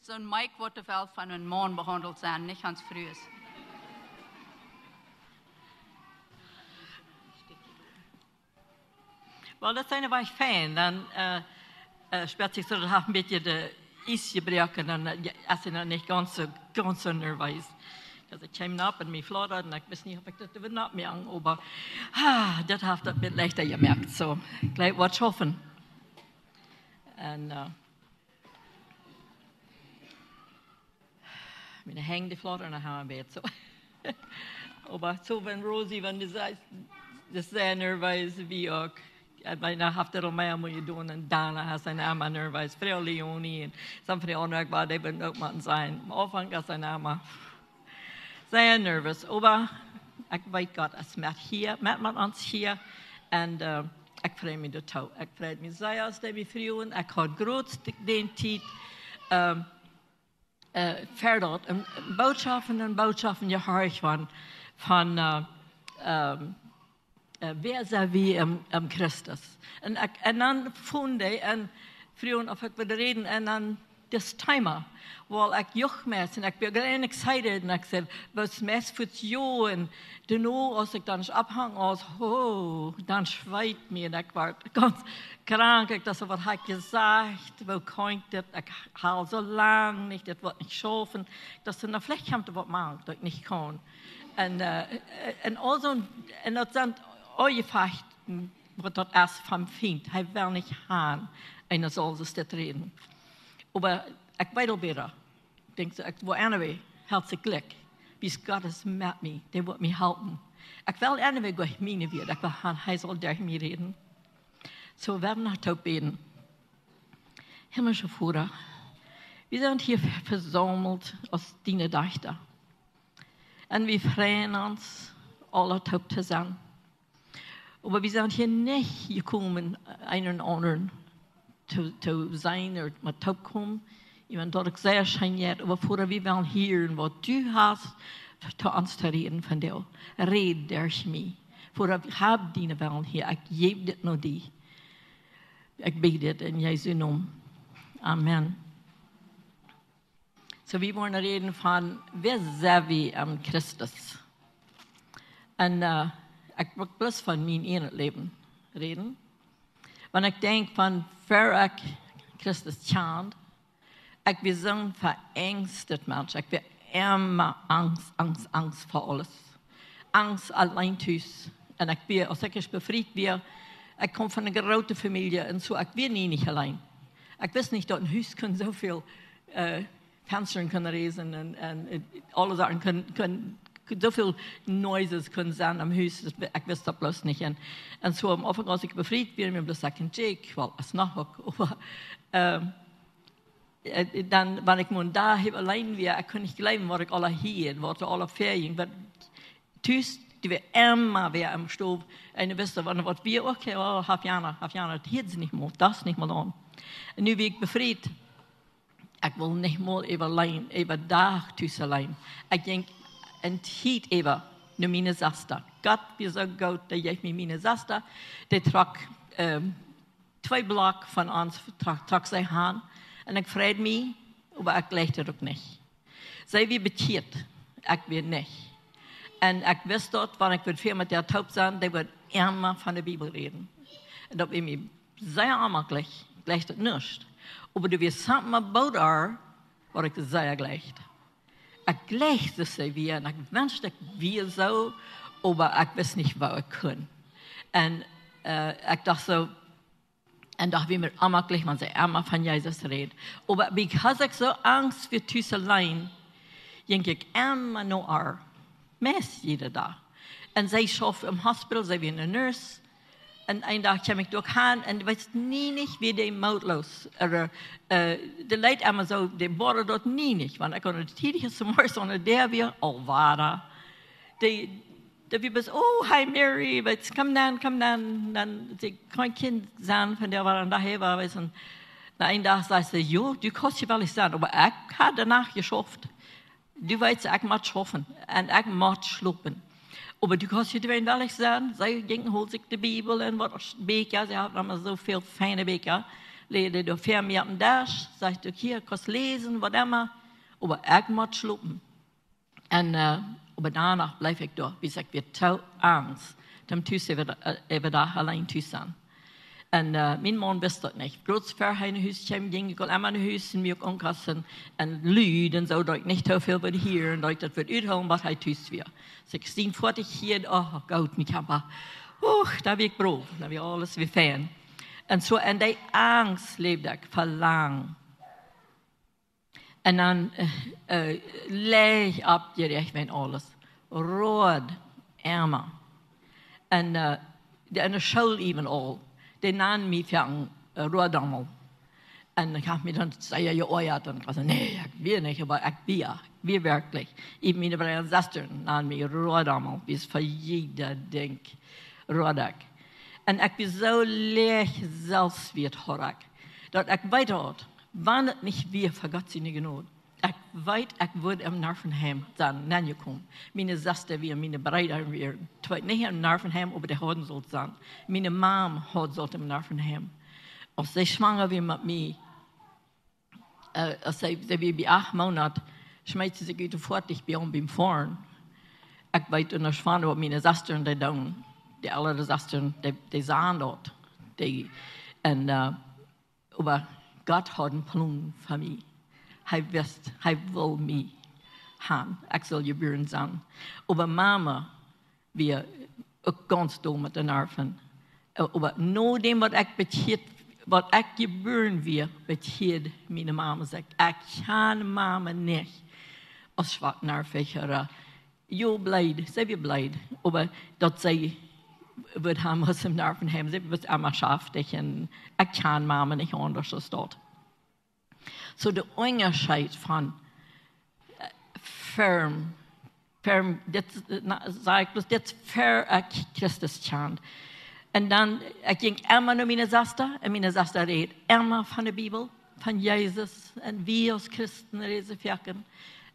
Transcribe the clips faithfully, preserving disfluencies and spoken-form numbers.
Soon Mike woat de Welt von een Maun behaundelt sennen, nich aus Frues. Well, daut es een Wajch fein. Dan, äh, äh, spieet sikj soo, daut haft een bät de Iess jebroaken. Dan, äh, ja, es hee noch nich gaunz soo, gaunz soo nerwees. Because I came up en mie flodda un ekj wist nich, auf ekj daut wudd noch moaken, oba, ah, daut haft daut een bät leichta jemoakt. Soo, jlikj waut schaufen. En, äh, miene Henj, dee fladdren noch een bät soo. Oba soo, wan Rosie, wan dee es, dee es sea nerwees, wie uk. Jo, wiels dan haft hee aul mea Moot jedonen un dan es hee emma nerwees. Fru Leonie un soone Fru uk, waut dee wudden uk motten sennen. Aum Aunfank es hee emma sea nerwees, oba ekj weet, Gott es met hia, met, met ons hia. En, äh, ekj frei mie doatoo. Ekj frei mie sea, aus dee mie fruagen. Ekj haud groot dän Tiet, ähm, äh, ver daut, en, en Bootschoften un Bootschoften jehorcht von, von, äh, ähm, äh, wäa sent wie en, en Christus. Un ekj, un dan funk dee aun, fruagen auf ekj wull räden, un dan daut Thema, wiels ekj juch mea, un ekj wia gaunz excited, un ekj säd, waut mea fa jo, un doano, aus ekj dan opphaud, aus, oh, dan schweet mie, un ekj wort gaunz krank, ekj docht soo, waut hab ekj jesajcht, woo kaun ekj dit, ekj haud soo lang nich, dit woat nich schaufen, ekj docht soo, na, veleicht kjemt doa waut mau, daut ekj nich kaun. Un, äh, un aul soo, un daut sent aul Jefajchten, waut daut es vom Fient. Hee well nich haben, eena saul soo dit räden. Oba ekj weet aul bäta. Denkj soo, ekj, well, anyway, helt sikj jlikj. Wiels Gott es met mie, dee woat mie halpen. Ekj well anyway goanich miene Wieed, ekj well haben, hee saul derch mie räden. Soo, wie woaren noch toop bäden. Himmlischa Voda, wie sent hia ve-, vesaumelt aus diene Dajchta. Un wie freien ons, aula toop to sennen. Oba wie sent hia nich jekomen, eenen aundren to, to seenen ooda mau toop komen. Ekj weet daut ekj sea scheen jeit, oba Voda, wie wellen hieren, waut du hast to ons to räden vondoag. Räd derch mie. Voda, hab dienen Wellen hia. Ekj jäw dit no die. Ekj bäd dit en Jesu Nomen. Amen. Soo, wie woaren räden von, wäa sent wie en Christus? Un, äh, ekj well bloos von mien ieejnet Läwen räden. Wan ekj denkj von ver ekj Christus kjand, ekj wia soon veangsta Mensch. Ekj wia emma angst, angst, angst fa aules. Angst auleen tus. Un ekj wia, aus ekj ieescht befriet wia, ekj kom von eene groote Famielje un soo, ekj wia nie nich auleen. Ekj wist nich, daut een Hus kunn soo väl, äh, Fenstren kunnen räsen un, un, äh, aule Sachen kunnen, kunnen, soo väl noises kunnen sennen em Hus, daut, ekj wist daut bloos nich. Un, un soo aum Aunfank, aus ekj befriet wia, wia bloos ekj un Jake, well, aus noch uk, oba, ähm, äh, dan, wan ekj mau een Dach auleen wia, ekj kunn nich jleewen, waut ekj aula hieed, waut doa aula väajinj, oba tus, dee wia emma wada em Stow, un ekj wist, wan waut wia, okay, oh, haft jana, haft jana, daut hieed see nich mol, daut es nich mol aun. Un nu wia ekj befriet, ekj wull nich mol äwa auleen, äwa Dach tus auleen. Ekj jinkj een Tiet äwa no miene Sesta. Gott wia soo goot, dee jeef mie miene Sesta. Dee trock, ähm, twee Block von ons, trock, trock see han. Un ekj freid mie, oba ekj jleicht daut uk nich. See wia bekjieet, ekj wia nich. Un ekj wist daut, wan ekj wudd väl met äa toop sennen, dee wudd emma von de Bibel räden. Un daut wia mie sea onjemakjlich, jleicht daut nich. Oba doa wia something about her, waut ekj sea jleicht. Ekj jleicht, see wia, un ekj wenscht, ekj wia soo, oba ekj wist nich, woo ekj kunn. Un, äh, ekj docht soo, un daut wia mie onjemakjlich, wan see emma von Jesus räd. Oba because ekj soo angst wia tus auleen, jinkj ekj emma no äa. Meist jieda Dach. Un see schauft em Hospital, see wia eene Nurse. Un een Dach kjeem ekj doa han un wist nie nich, woo dee mootloos. Ooda, äh, dee leet emma soo, dee wort daut nie nich. Wan ekj aun de tiedje zemorjes aun de Däa wia, aul wada. Dee, dee wia bloos, oh, hi Mary, wist, come down, come down. Dan see, kaun kjeen sennen, von dee wia aun de Däa wia, wist. Un na een Dach säd see, jo, du kaust hia woll sennen, oba ekj hab doano jeschauft. Du weetst, ekj mott schaufen un ekj mott schlopen. Oba du kaust hia doano woll sennen. See jinkj, hold sikj de Bibel un waut Bieekja, see haud emma soo väl feine Bieekja. Läd dee doa fa mie oppem Desch, sajcht: "Hia, kaust läsen, waut emma, oba ekj mott schlopen." Un, äh, oba doano bleef ekj doa, wiels ekj wia too angst, om tus äwa, äh, äwa Dach auleen tus sennen. Un, äh, mien Maun wist daut nich. Bloos ver hee no Hus kjeem, jinkj ekj aul emma no Hus un muak Onkosten un lud un soo, daut ekj nich too väl wudd hieren un daut ekj daut wudd uthoolen, waut hee tus wia. Soo ekj stieech foadich hia, oh Gott, mien Kjarpa. Och, doa wia ekj brow, doa wia aules wia fein. Un soo, un dee Angst läwd ekj fa lang. Un dan, äh, äh, leeg oppjeräacht wia aules. Road, emma. Un, äh, dee, enne School even aul. Dee nanden mie fa een, äh, Roadommel. Un ekj hab mie dan sea jeoajat un ekj säd: "Nä, ekj wia nich, oba ekj wia, ekj wia werkjlich." Even miene Breeda un Sestren nanden mie Roadommel, wiels fa jieda Dinkj road ekj. Un ekj wia soo leeg selfst, wia daut horrek, daut ekj weet haud, wan et nich wia fa Gott siene Jnod, ekj weet, ekj wudd em Nervenheim sennen nenjekomen. Miene Sesta wia, miene Breeda wieren twee, nich em Nervenheim, oba dee hauden sullt sennen. Miene Mam haud sullt em Nervenheim. Aus see schwanga wia met mie, äh, aus see, see wia bie acht Moonat, schmeet see sikj ut de Foatich bie ons biem Foaren. Ekj weet noch von waut miene Sestren dee doonen. Dee aundre Sestren, dee, dee sagen daut. Dee, un, äh, oba Gott haud een Plon fa mie. Hee wist, hee wull mie han. Ekj sull jebuaren sennen. Oba Mama wia uk gaunz doll met de Nerven. Äh, oba no däm waut ekj bekjieet, waut ekj jebuaren wia, bekjieed miene Mama sikj. Ekj kjan Mama nich aus schwak nervich ooda, jo, bleed, see wia bleed, oba daut see wudd han must em Nervenheim, see wia emma schaftich un ekj kjan Mama nich aundasch aus daut. Soo de Unjascheet von, äh, ferm, ferm, dit, äh, na, saj ekj bloos, dit ver, äh, Christus kjand. Un dan, ekj jinkj emma no miene Sesta, un miene Sesta räd emma von de Bibel, von Jesus, un wie aus Christen räden foaken.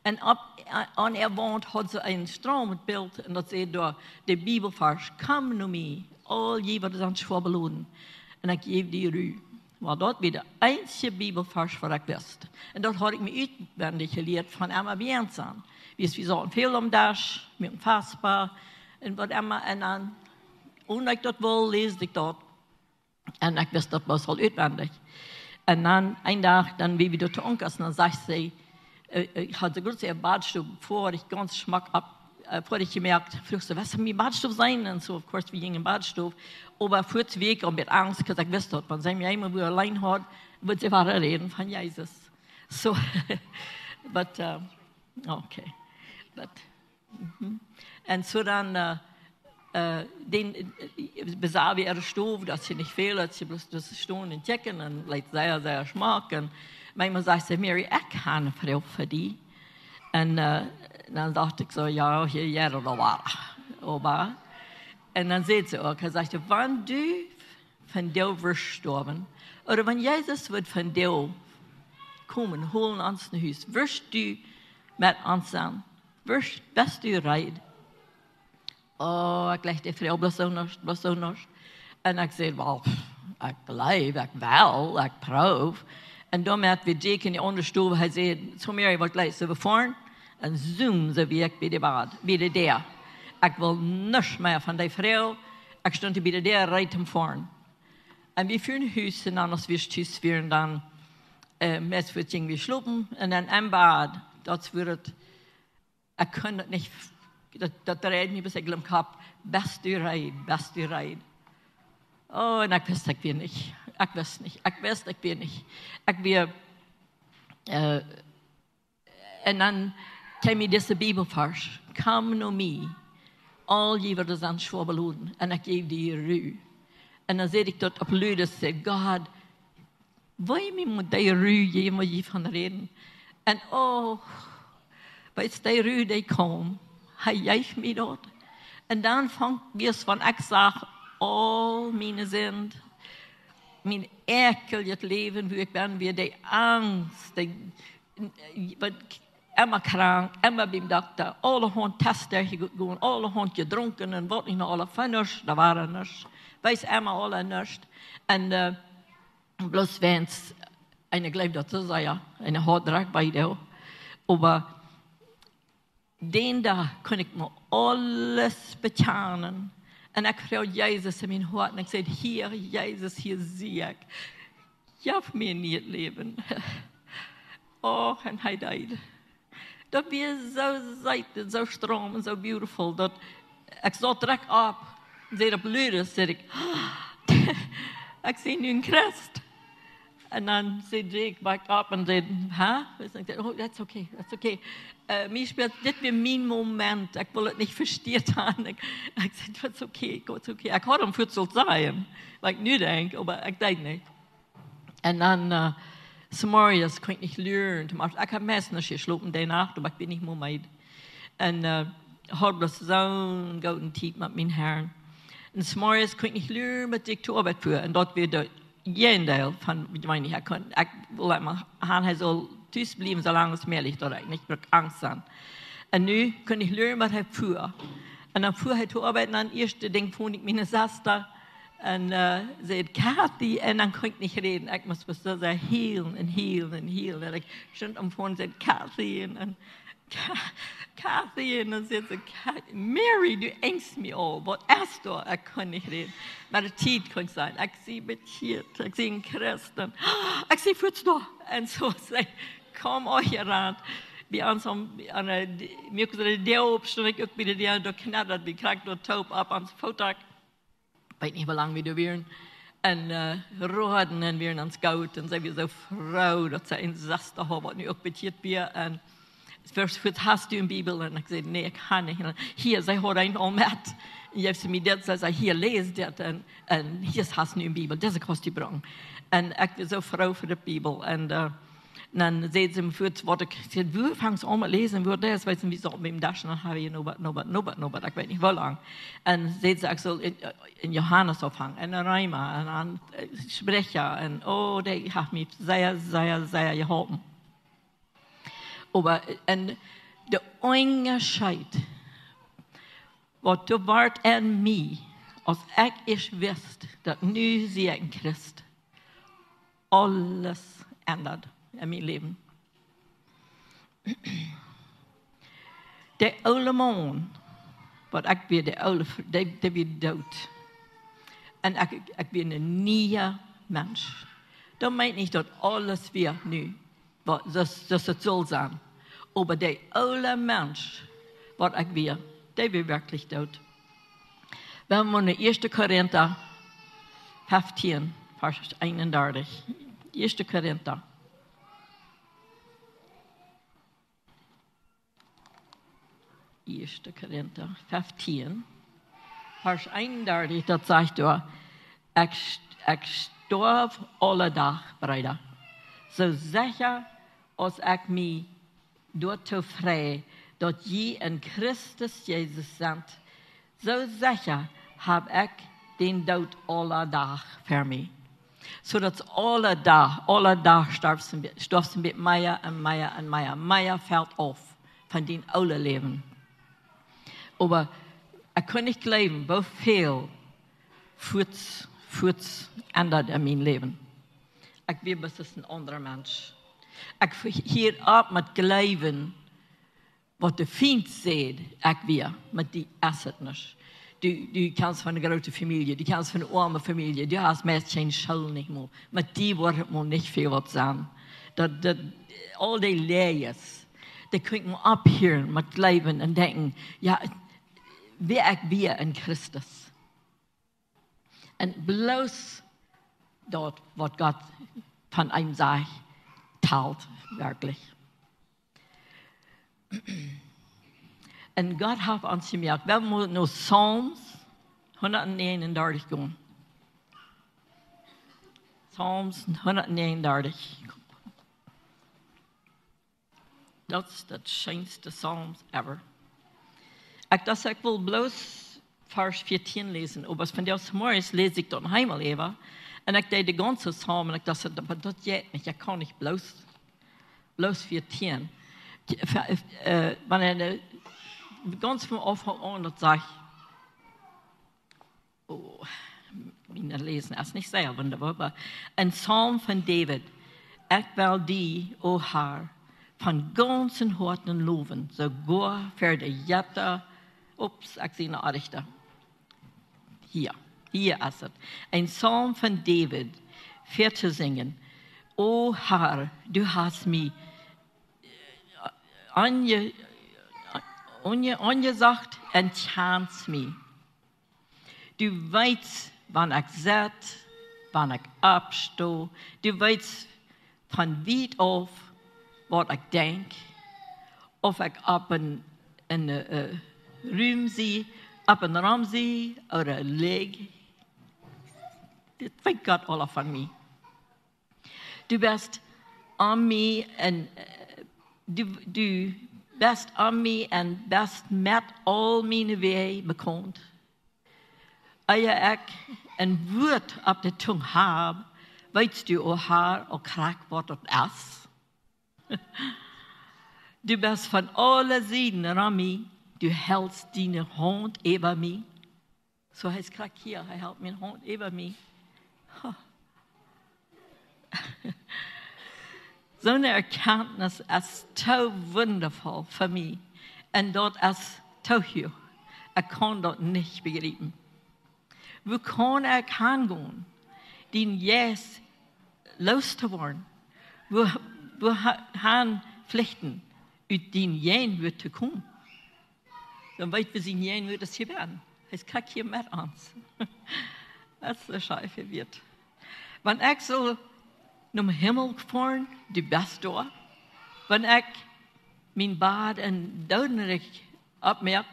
Un opp, äh, aun äa Waunt haud see een Stroombilt, un daut säd doa, de Bibelvarsch: "Komm no mie, aul jie waut sent schwoa beloden, un ekj jäw die Ru." Wiels daut wia de eensje Bibelvarsch waut ekj wist. Un daut haud ekj mie utwendich jelieet von emma bie ons aun. Wiels wie sauten väl aum Desch, met een Vespa, un waut emma, un dan, onen ekj daut wull, läsd ekj daut. Un ekj wist daut bloos aul utwendich. Un dan, een Dach, dan wia wie doa to Onkas, un dan sajcht see, äh, äh, haud see groots äa Badstow, foadich, gaunz schmock opp, äh, foadich jemoakt, fruach see: "Waut es mien Badstow sennen?" Un soo, of course, wie jinjen Badstow. Oba foats wia ekj aul met Angst, 'cause ekj wist daut, wan see mie eemol wada auleen haud, wudd see wada räden von Jesus. Soo, but, äh, okay. But, mhm. Un soo dan, äh, äh, dän, äh, besach wie äare Stow, daut see nich väl, daut see bloos, daut see stonen un kjikjen un leet sea, sea schmock. Un Mama sajcht see: "Mary, ekj hab eene Froag fa die." Un, äh, dan docht ekj soo: "Jo, hia, jo, daut wia." Oba, un dan säd see uk, hee sajcht: "Wan du vondoag wurscht stoawen, ooda wan Jesus wudd vondoag komen, holen ons no Hus, wurscht du met ons sennen? Wurscht, best du reed?" Oh, ekj leet dee Froag bloos soo nuscht, bloos soo nuscht. Un ekj säd: "Well, ekj jleew, ekj well, ekj proow." Un doamet wia Jake enne aundre Stow, hee säd: "Soo, Mary, waut jleefst, sell wie foaren?" Un zoom, soo wia ekj bie de Bad, bie de Däa. Ekj wull nuscht mea von dee Froag. Ekj stunt bie de Däa, reed toom foaren. Un wie fuaren no Hus, un dan, aus wie tus wieren, dan, äh, meist foats jinj wie schlopen, un dan em Bad, daut wia daut, ekj kunn daut nich, daut, daut dreid mie bloos em Kopp: "Best du reed? Best du reed?" Oh, un ekj wist, ekj wia nich. Ekj wist nich. Ekj wist, ekj wia nich. Ekj wia, äh, un dan kjeem mie dise Bibelvarsch: "Komm no mie, aul jie waut sent schwoa beloden, un ekj jäw die Ru." Un dan säd ekj daut opp lud, säd: "Gott, woa mie mott dee Ru jäwen, woa jie von räden?" Un oh, wiels dee Ru, dee kjeem, hee jeef mie daut. Un dan funk wie, wan ekj sach aul miene Sind, mien äakjeljet Läwen, woo ekj ben, wia dee Angst, dee, waut, emma krank, emma biem Dokta, aulahaunt Test derchjegonen, aulahaunt jedrunken un waut nich noch aules, fa nuscht, doa wia nuscht. Wiels emma aules nuscht. Un, äh, Bloos wäajens, eena jleeft daut soo sea, eena haud Drock bie doa. Oba dän Dach kunn ekj mie aules bekjanen. Un ekj fruach Jesus en mien Hoat un ekj säd: "Hia, Jesus, hia sie ekj. Jeff mie een nieet Läwen." Och, un hee deed. Daut wia soo seet un soo straum un soo beautiful, daut ekj saut direkt opp un säd opp ludes, säd ekj: "Ekj sie nu een Christ." Un dan säd ekj, wake up un säd: "Huh?" Ekj säd: "Oh, that's okay, that's okay." Äh, mie spält, dit wia mien Moment, ekj wull daut nich vesteat haben. Ekj, ekj säd: "That's okay, it's okay." Ekj haud am fuaz sult sajen, waut ekj nu denkj, oba ekj deed nich. Un dan, äh, zemorjes kunn ekj nich luren. Toom Opp-, ekj hab meist nich jeschlopen dee Nacht, oba ekj wia nich mea meed. Un, äh, haud bloos soone goode Tiet met mienen Herrn. Un zemorjes kunn ekj nich luren, waut ekj to Oabeit fua. Un daut wia daut Jäajendeel von waut ekj kunn. Ekj wull emma haben, hee saul tus bliewen, soo lang aus mäajlich, daut ekj nich bruck Angst haben. Un nu kunn ekj luren, waut hee fua. Un dan fua hee to Oabeit, un dan ieeschte Dinkj funk ekj miene Sesta. Un, äh, säd: "Kathy," un dan kunn ekj nich räden. Ekj must bloos soo sea hielen un hielen un hielen. Un ekj stunt aum Phone, säd: "Kathy," un, un Ka-, Kathy, un dan säd see: "Ka-, Mary, du enjst mie aul. Waut es doa?" Ekj kunn nich räden. Oba de Tiet kunn ekj sajen: "Ekj sie bekjieet, ekj sie een Christ, ekj sie fuaz doa." Un soo säd see, kaum uk hia aun. Bie ons aum, aun de, mie uk soo de Däa opp, stunt ekj uk bie de Däa, doa kjnattat, wie krakjt doa toop opp ons Footdak. Weet nich, woo lang wie doa wieren. Un, äh, roden un wieren ons goot. Un see wia soo froo, daut see een Sesta haud, waut nu uk bekjieet wia. Un see fruach: "Hast du eene Bibel?" Un ekj säd: "Nä, ekj hab nich." Un hia, see haud eent aul met. Un jeef see mie dit, see säd: "Hia, läs dit. Un, un hia hast du eene Bibel. Dise kaust du brucken." Un ekj wia soo froo fa de Bibel. Un, äh, dan säd see mie fuaz, waut ekj, see säd: "Wua fangst du aun met läsen? Wua daut es?" Weetst du, wie sauten biem Desch un dan hab wie nobet, nobet, nobet, nobet, ekj weet nich woo lang. Un säd see, ekj saul en, en Johanes aunfangen, un en Reema, un dan, äh, Spricha, un, oh, dee haft mie sea, sea, sea jeholpen. Oba, äh, un de Unjascheet, waut doa wort en mie, aus ekj ieescht wist, daut nu sie ekj een Christ, aules endat en mien Läwen. De oole Maun, waut ekj wia, de oole F-, dee, dee wia doot. Un ekj, ekj wia een niea Mensch. Daut meent nich, daut aules wia nu, waut, soo, soo aus et saul sennen. Oba de oole Mensch, waut ekj wia, dee wia werkjlich doot. Wie gonen no ieeschte Korinta feftieen, Varsch eenundartich. Ieeschte Korinta. Ieeschte Korinta feftieen, Varsch eenundartich, daut sajcht doa: "Ekj st-, ekj stoaw aule Dach, Breeda. Soo secha aus ekj mie doatoo frei, daut jie en Christus Jesus sent, soo secha hab ekj dän Doot aule Dach ver mie." Soo daut aule Dach, aule Dach stoaw see, stoaw see mea un mea un mea. Mea felt auf von dien oolet Läwen. Oba ekj kunn nich jleewen, woo väl fuaz, fuaz endat en mien Läwen. Ekj wia bloos een aundra Mensch. Ekj hieed opp met jleewen, waut de Fient säd, ekj wia, met die es et nuscht. Du, du kjemst von eene groote Famielje, du kjemst von eene oame Famielje, du hast meist kjeene School nich mol. Met die woat et mol nich väl waut sennen. Daut, daut, aul dee Läajes, dee kunn ekj mol opphieren met jleewen un denkjen, jo, wäa ekj wia en Christus. Un bloos daut, waut Gott von eenem sajcht, talt werkjlich. Un Gott haft ons jemoakt. Wie motten no Psalms hundatnäajenundartich gonen. Psalms hundatnäajenundartich. Daut es daut scheenste Psalms ever. Ekj docht, ekj well bloos Varsch vieetieen läsen, oba vondoag zemorjes läs ekj daut noch eemol äwa. Un ekj deed de gaunze Psalm un ekj docht, oba daut jeit nich, ekj kaun nich bloos, bloos vieetieen. Ä, ä, wan eena, ä, gaunz von Aunfank aun daut sajcht, oh, Läsen, es nich sea wundaboa, oba een Psalm von David. Ekj well die, o Herr, von gaunzem Hoaten lowen, soogoa ver de Jetta. Ups, ekj sie noch achter. Hia, hia es et. Een Psalm von David, väatosinjen. O Herr, du hast mie aunje-, aunje-, aunjesocht un kjanst mie. Du weetst, wan ekj sitt, wan ekj oppsto. Du weetst von wiet auf, waut ekj denkj, auf ekj opp een, een, äh, Rum sie, opp een Rum sie ooda ligj. Dit weet Gott aula von mie. Du best aun mie un, äh, du, du best aun mie un best met aul miene Wäaj bekaunt. Ea ekj een Wuat opp de Tung hab, weetst du, o Herr, aul krakjt waut daut es. Du best von aule Sieden rom mie, du helst diene Haunt äwa mie. Soo, hee es krakjt hia, hee helt miene Haunt äwa mie. Ha. Soone Erkjantnis es too wundavoll fa mie. Un daut es too huach. Ekj kaun daut nich bejriepen. Wua kaun ekj hangonen, dien Jeist loos to woaren? Wua, wua ha-, han flichten, ut dien Jäajenwuat to komen? Dan weet wie, sien Jäajenwuat es hia bennen. Hee es krakjt hia met ons. Daut es soo scheen fa mie. Wan ekj saul nom Himmel foaren, du best doa. Wan ekj mien Bad em Doodenrikj oppmoak,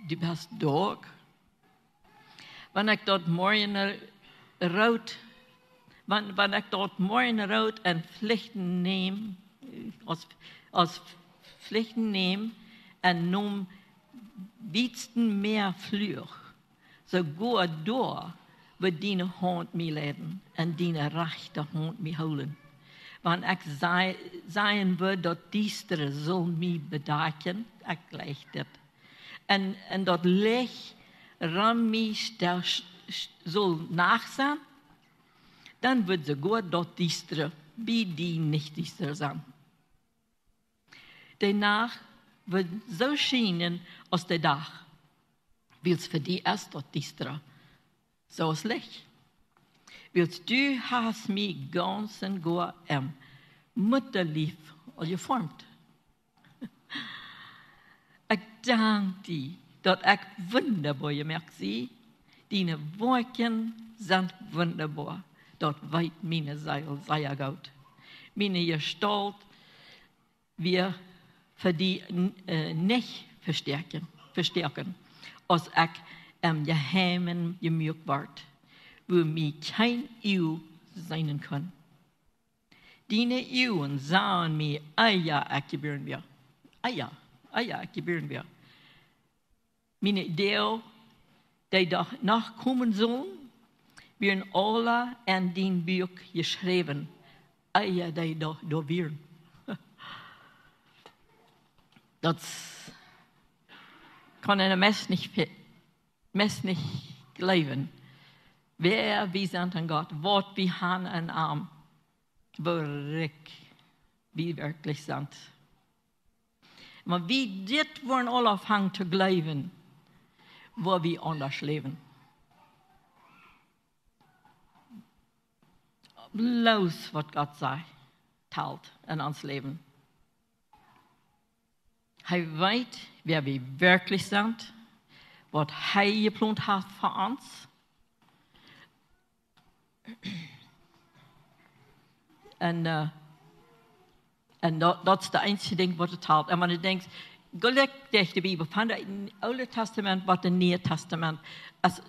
du best doa uk. Wan ekj daut Morjenroot, wan, wan ekj daut Morjenroot un Flichten näm, aus, aus Flichten näm un nom wietsten Mäa fluach, soogoa doa woat diene Haunt mie leiden un diene rajchte Haunt mie hoolen. Wan ekj sa-, sajen wudd, daut Diestre sull mie bedakjen, ekj jleich dit. Un, un daut Licht rom mie sta-, sch-, sch-, sull Nacht sennen, dan wudd soogoa daut Diestre bie die nich diesta sennen. De Nacht wudd soo schienen aus de Dach, wiels fa die es daut Diestre soo aus Licht. Wiels du hast mie gaunz un goa em Muttalief aul jeformt. Ekj dank die, daut ekj wundaboa jemoakt sie. Diene Woakjen sent wundaboa. Daut weet miene Seel sea goot. Miene Jestault wia fa die n-, äh, nich vestäakjen, vestäakjen, aus ekj em Jeheimen jemoakt wort, wua mie kjeen Uag seenen kunn. Diene Uagen sagen mie, ea ekj jebuaren wia. Ea, ea ekj jebuaren wia. Miene Doag, dee doa noch komen sullen, wieren aula en dien Buak jeschräwen, ea dee doa, doa wieren. Daut kaun eena meist nich ve-, meist nich jleewen. Wäa wie sent en Gott, waut wie han en am, woo rikj wie werkjlich sent. Wan wie dit woaren aula aunfangen to jleewen, woa wie aundasch läwen. Bloos waut Gott sajcht, talt en ons Läwen. Hee weet, wäa wie werkjlich sent, waut hee jeplont haft fa ons. Un, äh, un daut, daut es daut eensje Dinkj waut et haft. Un wan du denkjst, go lek derch de Bibel, von daut Oole Tastament bat daut Niee Tastament. Aus,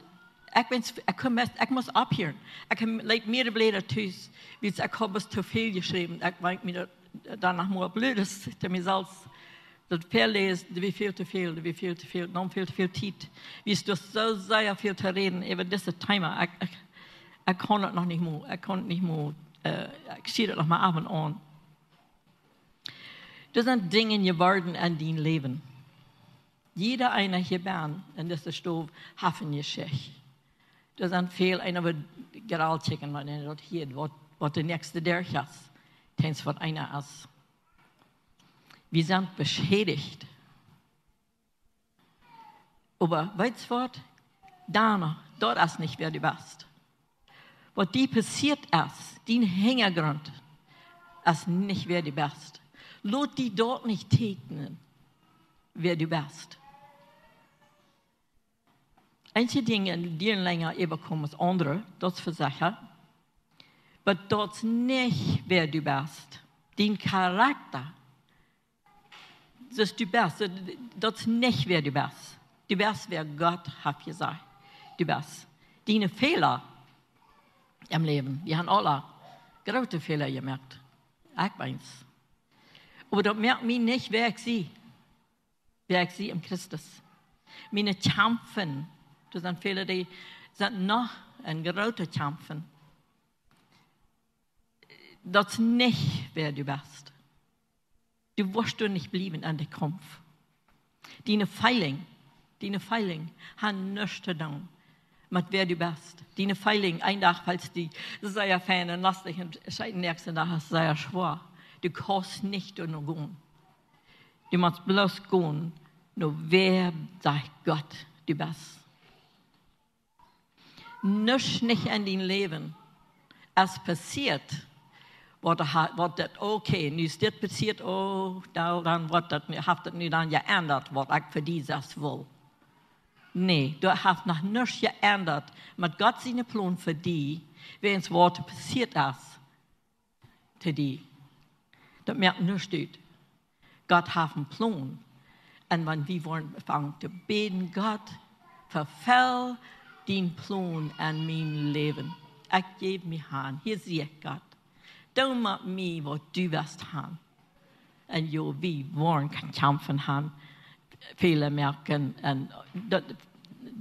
ekj wens, ekj kunn best, ekj must opphieren. Ekj hab, like, mea Bläda tus, wiels ekj hab bloos too väl jeschräwen. Ekj denkj mie daut, doano mol blöd es, to mie selfst, daut väl läsen, daut wia väl too väl, daut wia väl too väl, neem väl too väl Tiet. Wiels du hast soo sea väl to räden äwa dit Thema. Ekj, ekj, ekj kaun daut noch nich mol, ekj kaun daut nich mol, äh, ekj sie daut noch mau opp un aun. Doa sent Dinja jeworden en dien Läwen. Jieda eena hia bennen en dise Stow haft eene Jeschicht. Doa sent väl, eena woat jralkjikjen, wan eena daut hieet, waut, waut de näakjste derch es. Kjeena, waut eena es. Wie sent beschädicht. Oba weetst waut? Daut, daut es nich wäa du best. Waut die passieet es, dien Hinjagrunt, es nich wäa du best. Lot die daut nich täkjnen, wäa du best. Eenje Dinja dieren lenja äwakomen aus aundre, daut es fa secha. Oba daut es nich wäa du best. Dien Charakta, soo aus du best, daut es nich wäa du best. Du best wäa Gott haft jesajcht du best. Diene Fäla em Läwen, wie haben aula groote Fäla jemoakt. Ekj eent. Oba daut moakt mie nich wäa ekj sie. Wäa ekj sie en Christus. Miene Kjamfen, doa sent väle, dee sent noch en groote Kjamfen. Daut es nich wäa du best. Du woascht doa nich bliewen aun de Kaumf. Diene Feelinj, diene Feelinj haben nuscht to doonen met wäa du best. Diene Feelinj, een Dach feelst du die sea fein un lostich un schiet, dän näakjsten Dach es sea schwoa. Du kaust nich doa no gonen. Du motst bloos gonen no wäa sajcht Gott du best. Nuscht nich en dien Läwen es passieet, waut, ha-, waut daut, okay, nu es dit passieet, oh, dan, dan woat daut nu, haft daut nu dan jeendat, waut ekj fa die sest wull. Nä, daut haft noch nuscht jeendat met Gott sienen Plon fa die, wäajens waut passieet es to die. Daut moakt nuscht ut. Gott haft een Plon. Un wan wie woaren aunfangen to bäden, Gott, verfell dien Plon en mien Läwen. Ekj jäw mie han. Hia sie ekj, Gott. Doo met mie waut du west han. Un jo, wie woaren kjeene Kjamfen han. Fäla moaken. Un daut,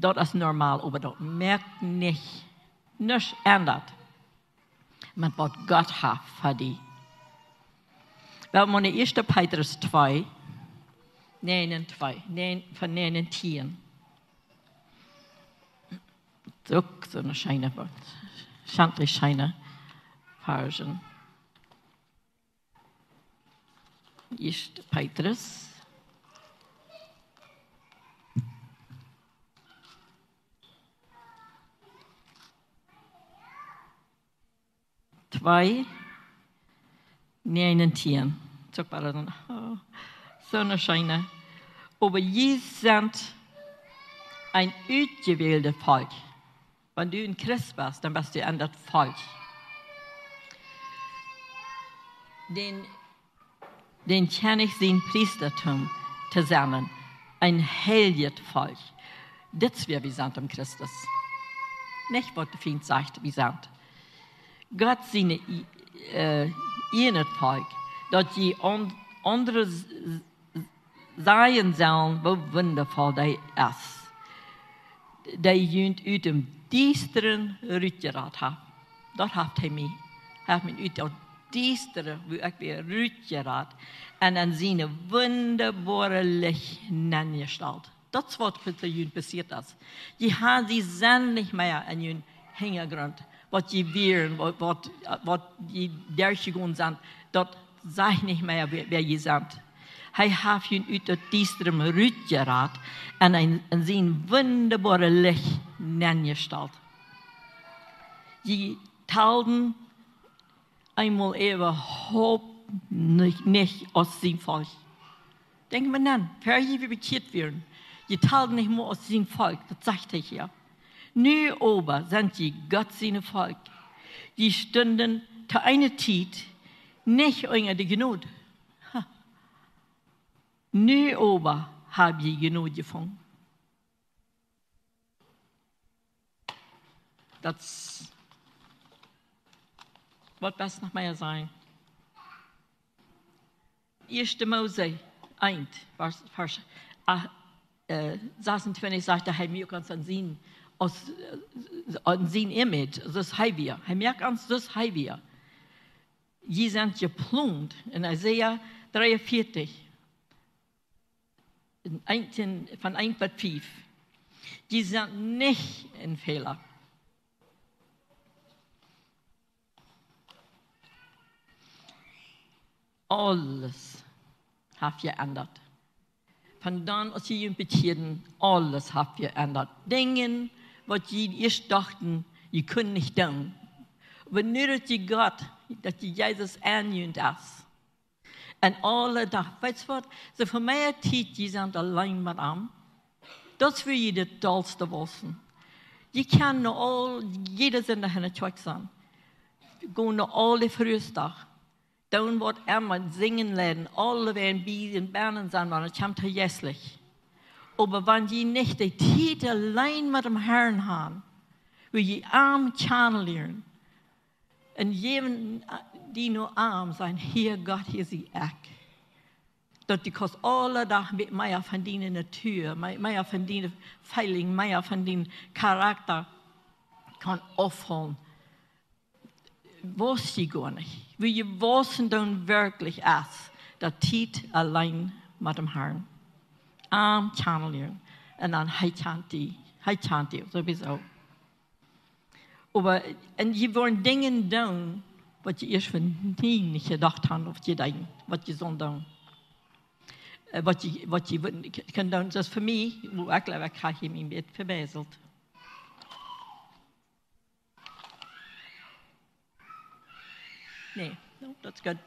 daut es normal, oba daut moakt nich, nuscht endat met waut Gott haft fa die. Well wie no ieeschte Petrus twee, näajen un twee, näajen, von näajen un tieen. Daut es uk soone scheene, schantlich scheene Varsch. Ieeschte Petrus. Twee, näajen un tieen. Soo, oh, soone scheene. Oba jie sent een utjewäldet Volkj. Wan du een Christ best, dan best du en daut Volkj. Dän, dän Kjennich sien Priestatum to sennen, een heiljet Volkj. Dit es wäa wie sent en Christus. Nich waut de Fient sajcht, wie sent. Gott sien, äh, ieejnet Volkj, daut jie aun-, aundre s-, s-, sajen sellen, woo wundafoll dee es, dee junt ut däm Diestren rutjerat haft. Daut haft hee mie. Hee haft mie ut daut Diestre, wua ekj wia, rutjerat un en sien wundaboaret Licht nenjestalt. Daut es waut fa junt passieet es. Jie ha-, jie sent nich mea en jun Hinjagrunt, waut jie wieren, waut, waut, waut jie derchjegonen sent, daut sajcht nich mea, wäa, wäa jie sent. Hee haft junt ut daut Diestre rutjerat un en, en sien wundaboaret Licht nenjestalt. Jie talden eemol äwahaupt nich, nich aus sien Volkj. Denkj mau aun, ver jie bekjieet wieren, jie talden nich mol aus sien Volkj, daut sajcht hee hia. Nu oba sent jie Gott sien Volkj. Jie stunden to eene Tiet nich unja de Jnod. Ha. Nu oba hab jie Jnod jefungen. Daut es, waut best noch mea sajen? Ieeschte Mose eent, Varsch, Varsch, ah, äh, sasuntwintich sajcht, hee moakt ons en sien, aus, äh, en sien Image, soo aus hee wia. Hee moakt ons soo aus hee wia. Jie sent jeplont en Jesaja dreeunvieetich. En eent, von eent bat fief. Jie sent nich en Fäla. Aules haft jeendat. Von dan, aus jie junt bekjieeden, aules haft jeendat. Dinja, waut jie ieescht dochten, jie kunnen nich doonen. Oba nu daut jie Gott, daut jie Jesus en junt es. Un aule Dach, weetst waut? Soo väl mea Tiet jie sent auleen met am, daut es wua jie daut dollste wausen. Jie kjennen nu aul, jieda Sindach enne Kjoakj sennen. Gonen nu aul de Frues doa. Doonen waut emma, sinjen, leiden, aule wäajen bie un bennen sennen, wan et kjemt to jeistlich. Oba wan jie nich de Tiet auleen met däm Herrn haben, wua jie am kjanen lieren, un jäwen, äh, dee no am sajen: "Hia, Gott, hia sie ekj." Daut du kaust aule Dach met mea von diene Natua, mea, mea von diene Feeling, mea von dien Charakter kaun aufhoolen. Waust du goanich. Wua jie wausen doonen werkjlich es, daut Tiet auleen met däm Herrn. Am kjanen lieren. Un dan hee kjant die. Hee kjant die, sowieso. Oba, un jie woaren Dinja doonen, waut jie ieescht von nie nich jedocht haben, of jie denkjen, waut jie sellen doonen. Äh, waut jie, waut jie wudden k-, kjennen doonen. Soo aus fa mie, wua ekj jleew, ekj hab hia mien Bät vebäselt. Nä, no, that's good.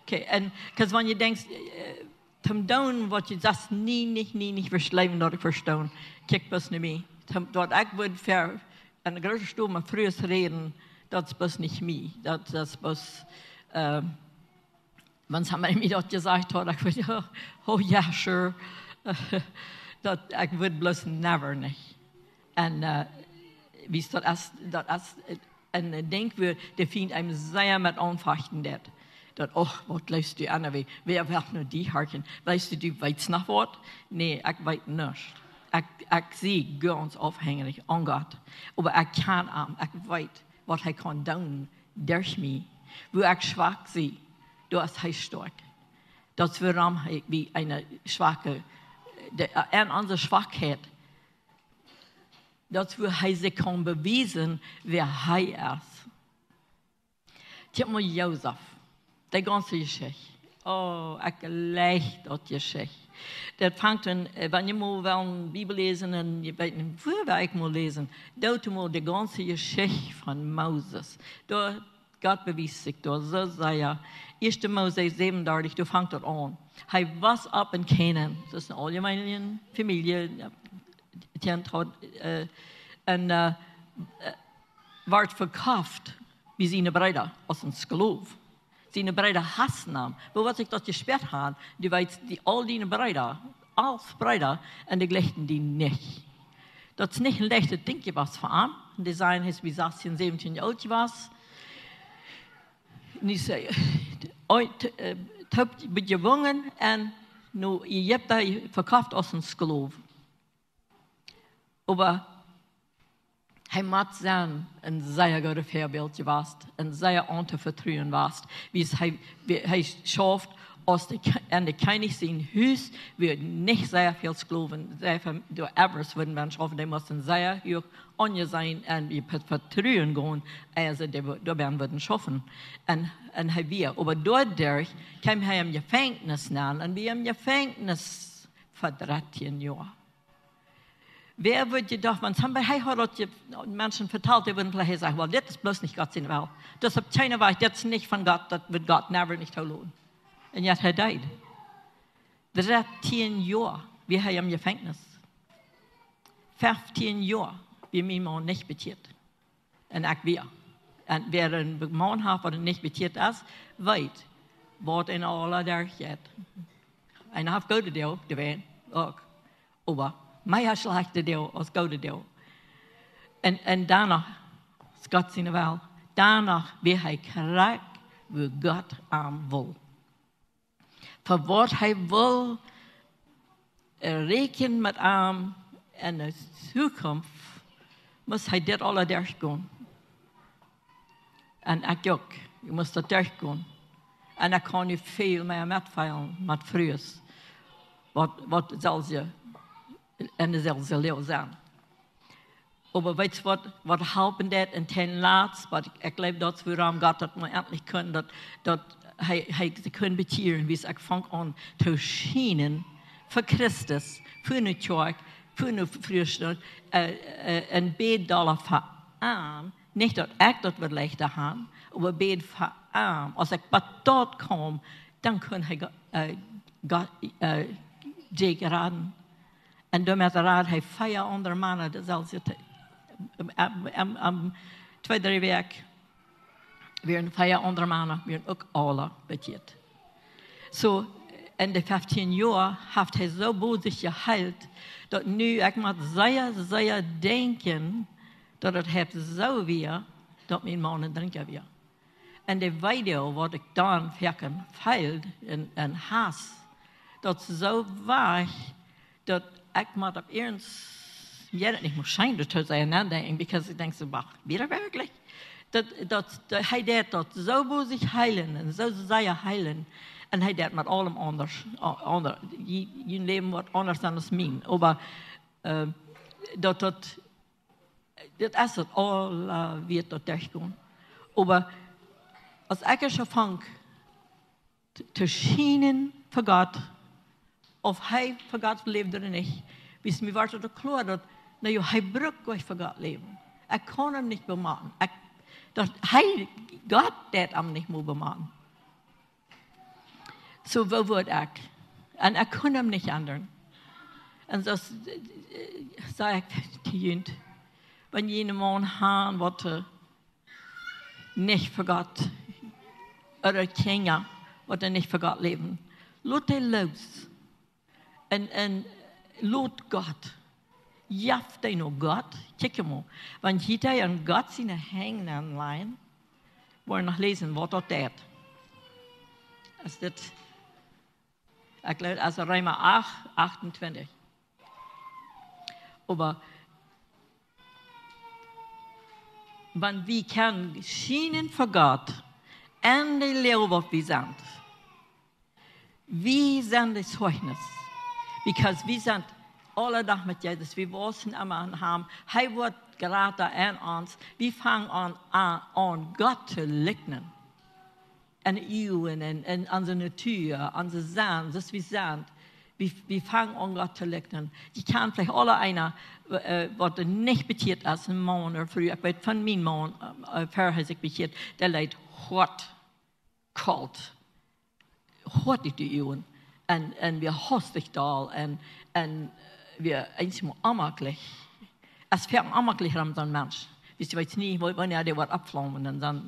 Okay, un, 'cause wan jie denkjen, äh, toom doonen waut jie sest nie, nich, nie, nich veschleewen, daut ekj vestonen. Kjikj bloos no mie. Toom, daut ekj wudd ver eene groote Stow met Frues räden, daut es bloos nich mie. Daut, daut es bloos, äh, wan somebody mie daut jesajcht haud, ekj wudd, "Oh, oh, yeah, sure." Daut, ekj wudd bloos never nich. Un, äh, wiels daut es, daut es, äh, een, äh, Dinkj, wua de Fient eenem sea met aunfajchten deit. Daut, "Och, waut jleefst du aun, wäa, wäa woat no die horchen? Weetst du, du weetst noch waut?" Nä, ekj weet nuscht. Ekj, ekj sie gaunz aufhenjich aun Gott. Oba ekj kjan am, ekj weet, waut hee kaun doonen derch mie. Wua ekj schwak sie, doa es hee stoakj. Daut es wuarom hee, wie eene schwake, de, äh, en onse Schwakheit, daut es wua hee sikj kaun bewiesen, wäa hee es. Kjikj mol Josef, de gaunze Jeschicht. Oh, ekj leew daut Jeschicht. Daut fangt aun, äh, wan jie mol wellen Bibel läsen un jie weeten, wua well ekj mol läsen? Doot mol de gaunze Jeschicht von Moses. Doa, Gott bewiest sikj doa soo sea. Ieeschte Mose säwenundartich, doa fangt daut aun. Hee wia opp en Kanaan, daut es eene auljemeene Famielje, ja, Kjint haud, äh, un, äh, äh, wort vekoft bie siene Breeda aus een Sklow. Siene Breeda haussten am. Woo waut ekj daut jespäat haud, du weetst, dee, aul diene Breeda, aul Breeda, un dee jlikjten die nich. Daut es nich een leichtet Dinkj jewast fa am. Un dee säden, hee es bie sastieen, säwentieen Joa oolt jewast. Un hee säd, oi, t-, äh, toop bejewungen un no Ägipten vekoft aus een Sklow. Oba hee mott sennen een sea goodet Väabilt jewast, een sea aun to vetruen wia. Wiels hee, wie-, hee schauft aus de K-, en de Kjennich sien Hus, wua nich sea väl Sklowen, sea väl, doa Average wudden wie schaufen, dee musten sea huach aunjeseenen un wie ve-, vetruen gonen, aus see doa, doa wudden schaufen. Un, un hee wia, oba doaderch kjeem hee em Jefenkjnis nenn un wia em Jefenkjnis fa dartieen Joa. Wäa wudd jedocht, wan somebody, hee haud daut je Menschen vetalt, dee wudden veleicht sajen, well, dit es bloos nich Gott sien Well. Daut es opp kjeene Wies, dit es nich von Gott, daut wudd Gott never nich toloten. Un yet hee deed. Dartieen Joa wia hee em Jefenkjnis. Feftieen Joa wia mien Maun nich bekjieet. Un ekj wia. Un wäa een Maun haft, waut nich bekjieet es, weet, waut een aula derchjeit. Eena haft goode Doag, dee ween uk. Oba mea schlajchte Doag aus goode Doag. Un, un doano, es Gott sien Well, doano wia hee krakjt, wua Gott am well. Fa waut hee wull, äh, räakjnen met am en de Zukunft, must hee dit aula derchgonen. Un ekj uk, ekj must daut derchgonen. Un ekj kaun nu väl mea metfeelen met Frues, waut, waut selfst en deeselwje Loag sent. Oba weetst waut, waut halpen deit un ten latst, waut ekj, ekj jleew, daut es wuarom Gott daut mau entlich kunn, daut, daut hee, hee kunn bekjieren, wiels ekj funk aun to schienen fa Christus, fa ne Kjoakj, fa ne Friesland, äh, äh, un bäd dolla fa am. Nich daut ekj daut wudd leichta haben, oba bäd fa am. Aus ekj bat doa kjeem, dan kunn hee Go-, äh, Go-, äh, Jake raden. Un doamet rad hee vea aundre Mana, daut selfst, am, am, am twee, dree Wäakj wieren vea aundre Mana, wieren uk aule bekjieet. Soo, en de feftieen Joa haft hee soo bosich jeheelt, daut nu ekj mott sea, sea denkjen, daut et haft soo wia, daut mien Maun een Drinkja wia. En de Video, waut ekj dan foaken feeld en, en Hauss, daut soo wia, daut ekj mott opp eernst, jo, daut nich mea scheen, daut to sajen, nadenkjen, because ekj denkj soo, "Wach, wia daut werkjlich?" Daut, daut, daut, hee deed daut soo bosich heelen un soo sea heelen. Un hee deed met aulem aundasch, a-, aunda-, jie, jie Läwen waut aundasch sennen aus mien. Oba, äh, daut, daut, daut es daut aule, äh, wia daut derchgonen. Oba aus ekj soo funk to, to schienen fa Gott, auf hee fa Gott läwd ooda nich, wiels mie wort daut kloa daut, na jo, hee brukt nich fa Gott läwen. Ekj kaun am nich bemoaken. Ekj, daut hee, Gott deed am nich mea bemoaken. Soo, woo wudd ekj? Un ekj kunn am nich endren. Un soo, äh, säd ekj to junt, wan jie een Maun haben, waut, äh, nich fa Gott, ooda Kjinja, waut nich fa Gott läwen, lot dee loos. Un, un lot Gott. Jeff dee no Gott. Kjikj mol. Wan jie dee aun Gott siene Henj aunläajen, woa wie noch läsen, waut daut deed. Es dit, ekj jleew, aus Reema acht, achtuntwintich. Oba wan wie kjennen schienen fa Gott en de Läwen waut wie sent, wie sent daut Zeichnis. Because wie sent aule Dach met Jesus. Wie wausen emma aun am. Hee woat jrata en ons. Wie fangen aun, aun, aun Gott to likjnen. En Uagen, en, en onse Natua, onse Senn, soo aus wie sent. Wie, wie fangen aun Gott to likjnen. Jie kjanen veleicht aule eena, äh, waut nich bekjieet es, een Maun ooda Fru. Ekj weet von mienen Maun, äh, ver hee sikj bekjieed, dee leet hoat, kolt, hoat ut de Uagen. Un, un wia hastich doll un, un wia eensjemol onjemaklich. Es sea onjemaklich rom soon Mensch. Wiels du weetst nie, wa-, wanea dee woat oppflaumen un dan,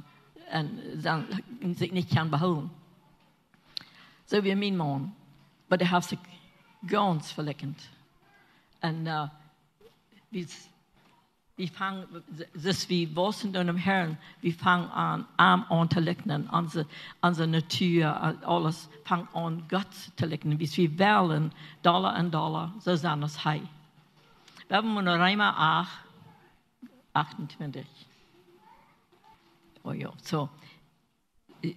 un dan sikj nich kaun behoolen. Soo wia mien Maun. Oba dee haft sikj gaunz velikjent. Un, äh, wie s-, wie fangen, s-, soo aus wie wausen en däm Herrn, wie fangen aun, am aun to likjnen, onse, onse Natua, aules fangt aun Gott to likjnen. Wiels wie wellen dolla un dolla soo sennen aus hee. Wie haben nu Reema acht, achtuntwintich. Oh jo, soo.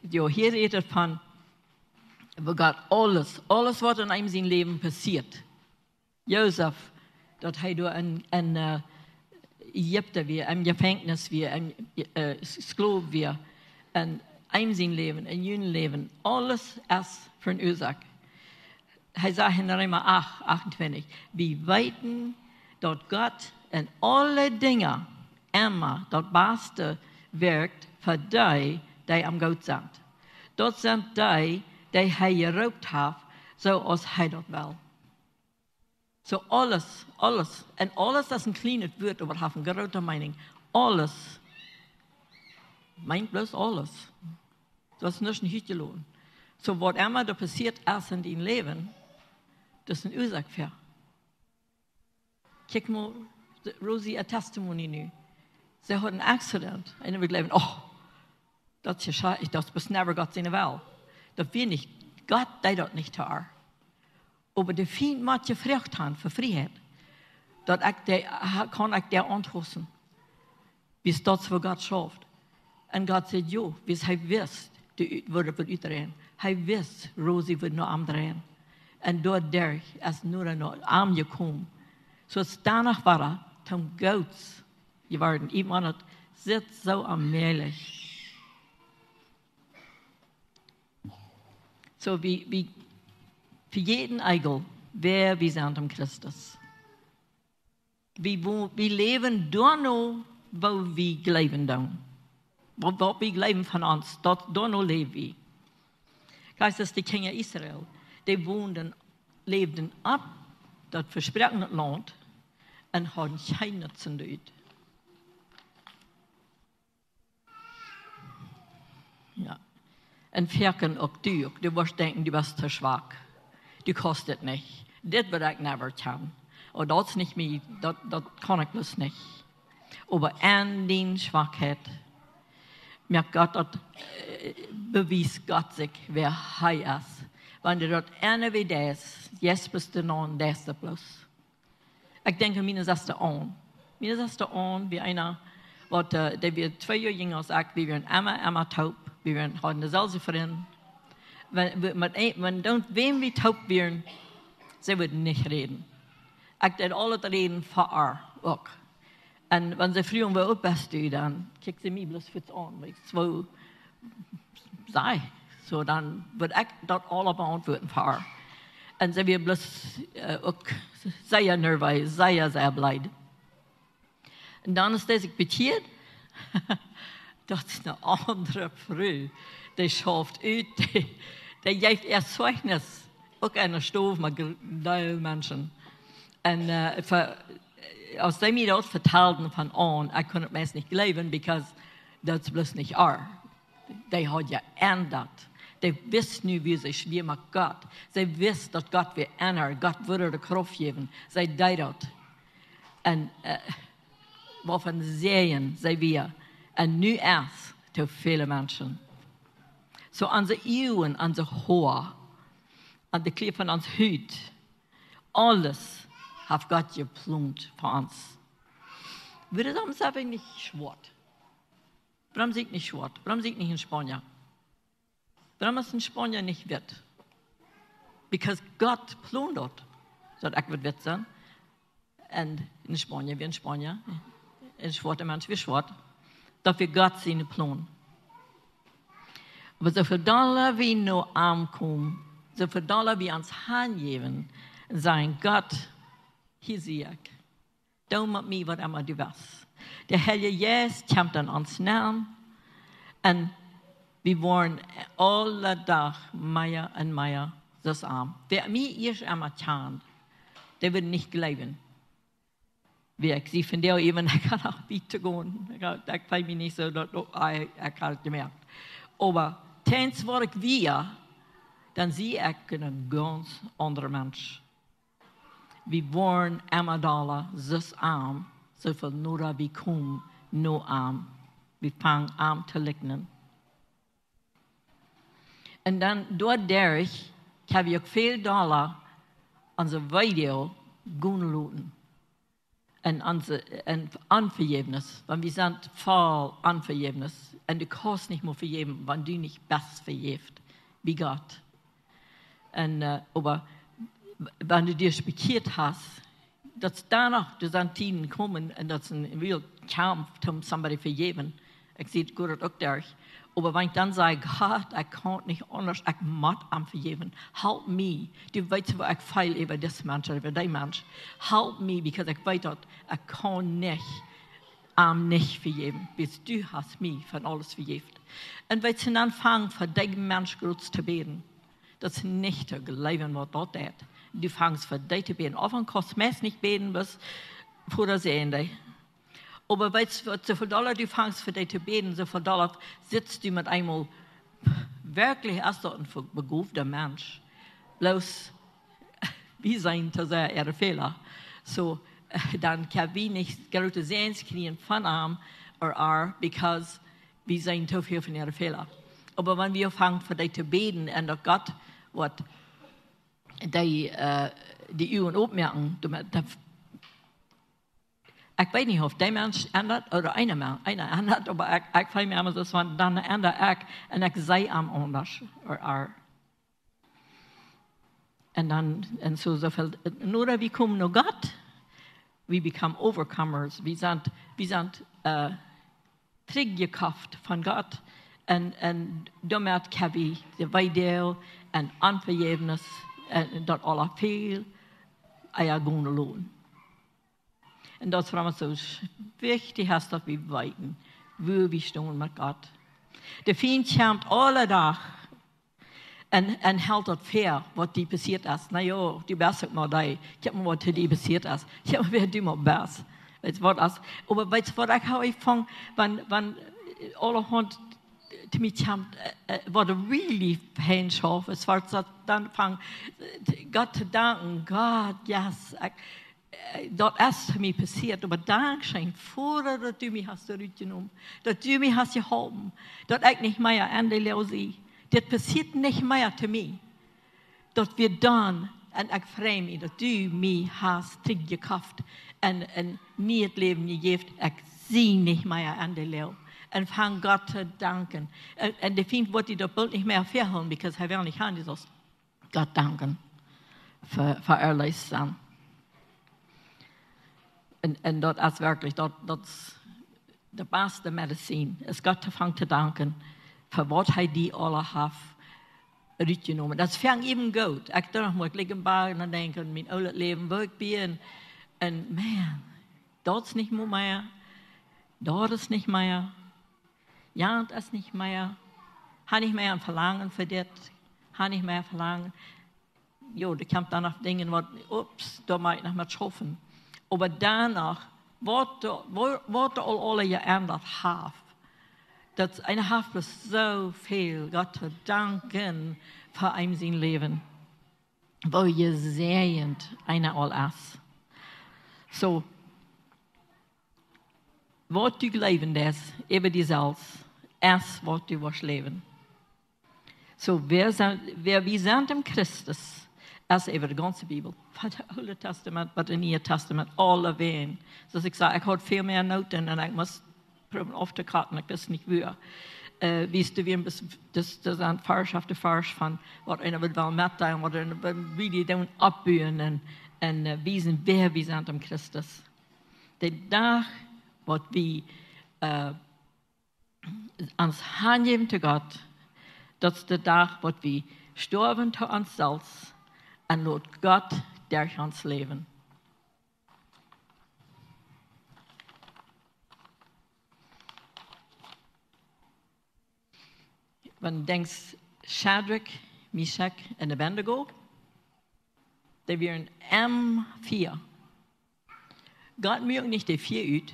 Jo, hia rät et von, woo Gott aules, aules waut en eenem sien Läwen passieet. Josef, daut hee doa en, en, äh, Ägipten wia, em Jefenkjnis wia, em, äh, S-, Sklow wia, en eenem sien Läwen, en jun Läwen, aules es fa ne Uasoak. Hee sajcht en Reema acht, achtuntwintich: "Wie weeten, daut Gott en aule Dinja emma daut baste wirkjt fa dee, dee am goot sent. Daut sent dee, dee hee jeroopt haft, soo aus hee daut well." Soo aules, aules, un aules es een kjlienet Wuat, oba haft ne groote Meenunk. Aules meent bloos aules. Daut es nuscht utjeloten. Soo, waut emma doa passieet es en dien Läwen, daut es ne Uasoak fa. Kjikj mol, de, Rosie äa Testimony nu. See haud een Accident. Un wie jleewen, oh, daut es, ekj, daut es never Gott siene Well. Daut wia nich, Gott deed daut nich to äa. Oba de Fient mott jefroacht haben fa Frieheit. Daut ekj dee, ha-, kaun ekj dee auntwuaten. Wiels daut es woo Gott schauft. Un Gott säd jo, wiels hee wist, dee u-, wudd, wudd utdreien. Hee wist, Rosie wudd no am dreien. Un doaderch es Nora no am jekomen. Soo es doano wada toom Gooden jeworden. Ekj meen, daut es soo onmäajlich. So, wie, wie, fa jieda Eagle, wäa wie sent en Christus. Wie, woo, wie läwen doano, woo wie jleewen dan. Waut, waut wie jleewen von ons, daut, doano läw wie. Kjikj, aus de Kjinja Israel, dee wonden, läwden opp daut vesproakne Launt un hauden kjeen Nutzen doavon. Jo. Un foaken uk du, uk du woascht denkjen, du best too schwak. Du kaust dit nich. Dit woa ekj never kjennen. Oh, daut es nich mie, daut, daut kaun ekj bloos nich. Oba en diene Schwakheit moakt Gott daut, äh, bewiest Gott sikj, wäa hee es. Wan du daut enne wada es, jesbeste non deste bloos. Ekj denkj aun miene Sesta Aun. Miene Sesta Aun, wia eena, waut, äh, dee wia twee Joa jinja aus ekj, wie wieren emma, emma toop, wie wieren, hauden deeselwje Frind. Wan, wan, wan, wan, dan, wäm wie toop wieren, see wudd nich räden. Ekj deed aul daut Räden fa äa uk. Un wan see fruagen, woo oolt best du, dan kjikjt see mie bloos fuaz aun, wiels ekj soo saj. So, dan wudd ekj daut aules beauntwuaden fa äa. Un see wia bloos, äh, uk sea nervös, sea, sea bleed. Un dan es dee sikj bekjieet, daut es eene aundre Fru, dee schauft ut, dee, dee jeft äa Zeichnis, uk enne Stow, mau gr-, deel Menschen. Un, äh, fa-, aus see mie daut vetalden von Aun, ekj kunn daut meist nich jleewen, because daut es bloos nich äa. Dee haud jeendat. Dee wist nu, woo see wia met Gott. See wist, daut Gott wia en äa. Gott wudd äa de Krauft jäwen. See deed daut. Un, äh, waut fa een Säajen see wia. Un nu es too väle Menschen. So onse Uagen, onse Hoa, aun de Kjlia von onse Hut, aules haft Gott jeplont fa ons. Wuarom sent wie nich schwoat? Wuarom sie ekj nich schwoat? Wuarom sie ekj nich een Spanja? Wuarom es een Spanja nich wit? Because Gott plond daut, daut ekj wudd wit sennen. Un een Spanja wia een Spanja. Een schwoata Mensch wia schwoat. Daut wia Gott sien Plon. Oba soo väl dolla wie no am komen, soo väl dolla wie ons hanjäwen, un sajen: Gott, hia sie ekj. Doo met mie waut emma du west. De Heilje Jeist kjemt en ons nenn un wie woaren aule Dach mea un mea soo aus am. Wäa mie ieescht emol kjand, dee wudd nich jleewen, wäa ekj sie. Vondoag äwen, ekj kaun noch wieda gonen. Ekj, ekj feel mie nich soo daut, oh, ekj, ekj haud daut jemoakt. Oba sinds waut ekj wia, dan sie ekj een gaunz aundra Mensch. Wie woaren emma dolla soo aus am, soo väl noda wie komen no am. Wie fangen am to likjnen. Un dan doaderch hab wie uk väl dolla onse Weedoag gonen loten. Un onse, un Onvejäwnis, wan wie sent voll Onvejäwnis. Un du kaust nich mea vejäwen, wan du nich best vejäft bie Gott. Un, äh, oba w-, wan du die bekjieet hast, daut es doano, doa sent Tieden komen un daut es een real Kaumf, om somebody vejäwen. Ekj sie daut goot uk derch. Oba wan ekj dan saj: Gott, ekj kaun nich aundasch, ekj mott am vejäwen. Help mie. Du weetst, woo ekj feel äwa dis Mensch, äwa dee Mensch. Help mie, because ekj weet daut ekj kaun nich am nich vejäwen, wiels du hast mie von aules vejäft. Un weetst, dan fang fa dee Mensch groot to bäden. Daut es nich to jleewen, waut daut deit. Du fangst fa dee to bäden. Ooda kaust meist nich bäden, bloos fa dee sennen. Oba weetst waut, soo väl dolla du fangst fa dee to bäden, soo väl dolla sitst du met eemol werkjlich aus daut een be-, begoowda Mensch. Bloos, wie seenen too sea äare Fäla. So, äh, dan kjenn wie nich groote Säajens kjrieen von am or äa, because wie seenen too väl von äare Fäla. Oba wan wie aunfangen fa dee to bäden un daut Gott woat dee, äh, dee Uagen opmoaken, doamet, daut, ekj weet nich, auf dee Mensch endat ooda eena Me-, eena endat, oba ekj, ekj feel mie emma soo, wan dan enda ekj, un ekj sie am aundasch, or äa. Un dan, un soo, soo väl, noda wie komen no Gott, we become overcomers. Wie sent, wie sent, äh, trigjjekoft von Gott. Un, un doamet kjenn wie de Weedoag un Onvejäwnis un daut aula väl ea gonen loten. Un daut es wuarom et soo wichtich es, daut wie weeten, wua wie stonen met Gott. De Fient kjemt aule Dach un, un helt daut väa, waut die passieet es. Na jo, du best uk mau dee. Kjikj mau, waut die passieet es. Kjikj mau, wäa du mau best. Weetst waut, aus, oba weetst waut, ekj hab, ekj fang, wan, wan, äh, aulahaunt to mie kjemt, äh, äh, waut really pain schauft, es waut daut dan fang, äh, Gott to danken, Gott, yes, ekj, äh, daut es to mie passieet, oba dankscheen, Voda, daut du mie hast doa rutjenomen, daut du mie hast jeholpen, daut ekj nich mea enn de Loag sie. Dit passieet nich mea to mie. Daut wia dan, un ekj frei mie, daut du mie hast trigjjekoft un, un mie daut Läwen jejäft, ekj sie nich mea enn de Loag. Un fang Gott to danken. Un, un de Fient woat die daut boolt nich mea väahoolen, because hee well nich haben, du saust Gott danken fa, fa Erlösung. Un, un daut es werkjlich, daut, daut es de baste Medizin, es Gott to fangen to danken fa waut hee die aula haft rutjenomen. Daut fangt äwen goot. Ekj docht noch mau, ekj ligj em Bad un dan denkj ekj aun mien oolet Läwen, wua ekj wia. Un, un man, daut es nich mea, daut es nich mea. Jo, daut es nich mea. Hab nich mea een Velangen fa dit. Hab nich mea Velangen. Jo, doa kjemt dan noch Dinja, waut, ups, doa mott ekj noch mau schaufen. Oba dan noch, waut doa, woo-, waut doa aul aula jeendat haft. Daut eena haft bloos soo väl Gott to danken fa eenem sien Läwen. Woo jesäajent eena aul es. Soo, waut du jleewen deist äwa die selfst, es waut du woascht läwen. Soo, wäa sent, wäa wie sent en Christus, es äwa de gaunze Bibel. Von daut Oole Tastament bat daut Niee Tastament, aulawäajen. Soo aus ekj säd, ekj haud väl mea Noten un ekj must proowen auftokoaken, ekj wist nich wua. Äh, wie du wia, daut, daut es een Varsch opp de Varsch von waut eena well metdeelen, waut eena well, woo wie doonen oppbuen un, un, äh, wiesen, wäa wie sent en Christus. De Dach, waut wie, äh, ons hanjäwen to Gott, daut es de Dach, waut wie stoawen to ons selfst un lot Gott derch ons läwen. Wan du denkjst, Schadrak, Meschak un Abednego, dee wieren em Fia. Gott muak nich daut Fia ut.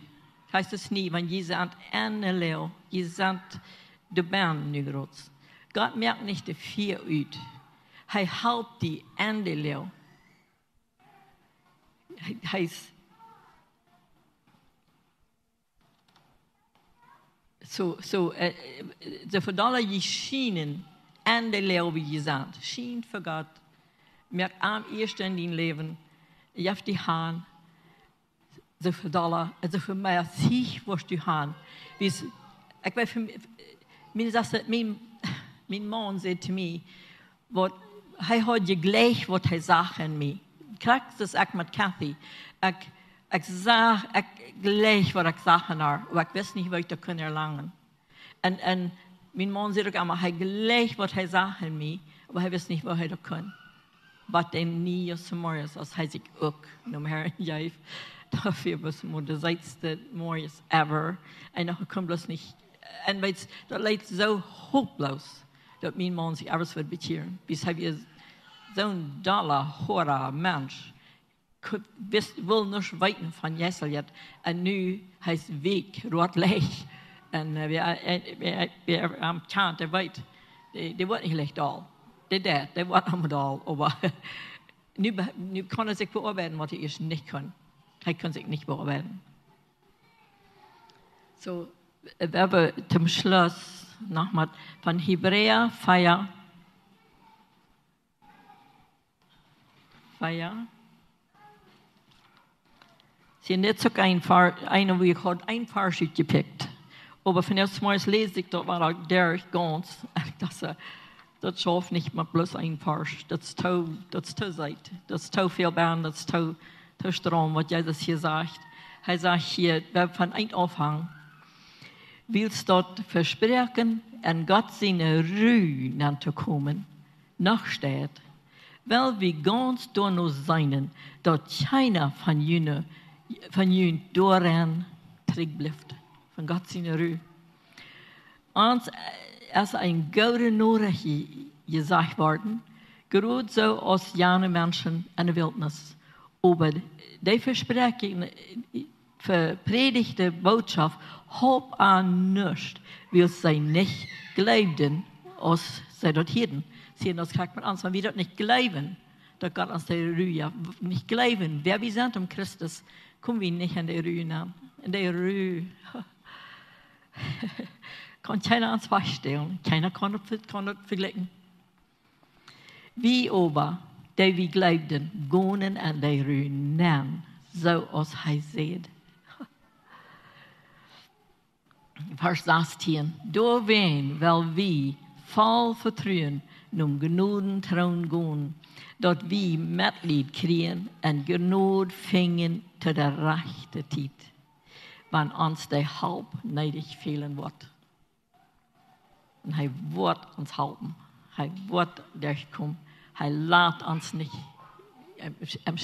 Heet et nie, wan jie sent enn de Loag, jie sent doa bennen nu groots. Gott muak nich daut Fia ut. Hee halpt die enn de Loag. Hee, hee es soo, soo, äh, äh, soo väl dolla jie schienen enn de Loag, wua jie sent. Schien fa Gott. Moak am ieescht enn dien Läwen. Jeff die han. Soo väl dolla, soo väl mea Sieg woascht du han. Wiels, ekj weet, fa mie, mien, mien, mien Maun säd to mie, waut, hee haud jejleeft, waut hee sach enn mie. Krakjt soo aus ekj met Kathy. Ekj, ekj sach, ekj jleewd, waut ekj sach enn äa, oba ekj wist nich, woo ekj daut kunn erlangen. Un, un mien Maun säd uk emma, hee jleewd, waut hee sach enn mie, oba hee wist nich, woo hee daut kunn. Waut een niea Morjes, aus hee sikj uk nom Herrn jeef. Doafäa wia et mau de seetste Morjes ever. Un noch kunn bloos nich, un weetst, daut leet soo hoploos, daut mien Maun sikj ever wudd bekjieren. Wiels hee wia soon dolla, hoada Mensch. Ku-, wist, wull nuscht weeten von Jesuit. Un nu, hee es weak, roat leicht. Un, äh, wäa, äh, wäa, wäa am kjant, dee weet, dee, dee woat nich leicht doll. Dee, dee, dee woat emma doll, oba nu be-, nu kaun hee sikj beoabeiden, waut hee ieescht nich kunn. Hee kunn sikj nich beoabeiden. Soo, äh, wie haben toom Schluss noch mau von Hebräa vea. Vea. See, dit es uk een Var-, een, wua ekj haud een Varsch utjepikjt. Oba von daut Morjes läs ekj daut wada derch gaunz. Ekj docht, äh, daut schauft nich met bloos een Varsch. Daut es too, daut es too seet. Daut es too väl bennen, daut es too, too stramm, waut Jesus hia sajcht. Hee sajcht hia, wie haben von eent aunjefongen. Wiels daut Vespräakjen, en Gott siene Ru nenn to komen, noch steit, well wie gaunz doano seenen, daut kjeena von junt doarenn trigj blift, von Gott siene Ru. Ons es eene goode Norecht jesajcht worden, krakjt soo aus jane Menschen en de Wiltnis. Oba dee vespräakjte, veprädichte Bootschoft holp an nuscht, wiels see nich jleewden, aus see daut hieeden. Sien, daut kjikjt met ons, wan wie daut nich jleewen, daut Gott ons de Ru jeft, nich jleewen, wäa wie sent en Christus, kom wie nich en de Ru nenn. En de Ru kaun kjeena ons wajchstälen, kjeena kaun daut vejlikjen. Wie oba, dee wie jleewden, gonen en de Ru nenn, soo aus hee säd. Doawäajen well wie voll Vetruen nom Jnodentroon gonen, daut wie Metliet kjrieen un Jnod finjen to de rajchte Tiet, wan ons de Halp needich fälen woat. Un hee woat ons halpen. Hee woat derchkomen. Hee lat ons nich em